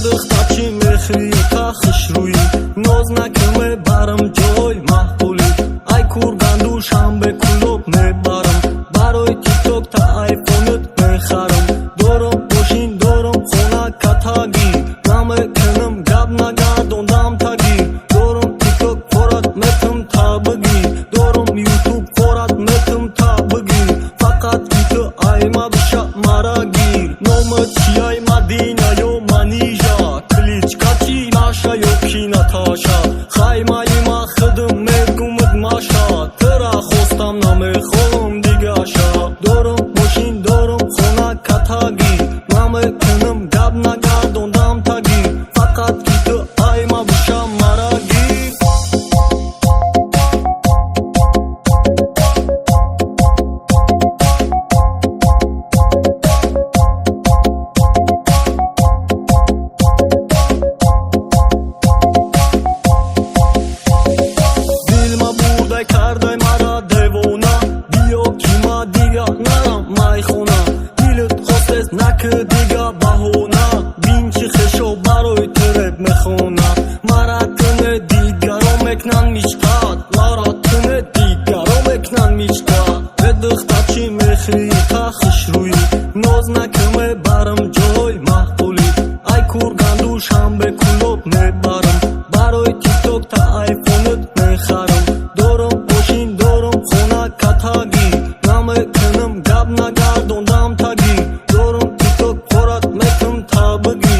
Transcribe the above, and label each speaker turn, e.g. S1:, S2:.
S1: Духтачи мехрӣ та хушрӯӣ, ноз накун, мебарам ҷой маъқулӣ. Ай Курган, Душанбе, Кӯлоб мебарам, барои Тикток та айфонат мехарам. Дорам мошин, дорам хона катагӣ, намекунам гап, нагардондам тагӣ. Дорам Тикток, форат метам, та бигӣ. Дорам Ютуб, форат метам, та бигӣ. Фақат ки ту айма биша, мара гир. Номат чияй, Мадина ё Манижа? Кличка чи, Маша ё ки Наташа? Хаймаи ма худам мегумад Маша. Тура хостам, намехоҳам дигаша. Дорам мошин, дорам хона катагӣ, намекунам гап, нагардондам тагӣ. Фақат ки ту айма биша, мара гир. Дилма бурдай, кардай мара девона. Биё, ки ма дига нарам майхона. Дилат хостест, наки дига баҳона. Бин, чи хешо барои ту реп мехона. Мара туне дигаро мекунанд мичтат, мара туне дигаро мекунанд мичтат. Э, духтачи мехрӣ та хушрӯӣ, ноз накун, мебарам ҷой маъқулӣ. Ай Курган, Душанбе, Кӯлоб мебарам, барои Тикток та айфонат мехарам. Дорам мошин, дорам хона катагӣ, намекунам гап, нагардондам тагӣ. Дорам Тикток, форат метам, та бигӣ.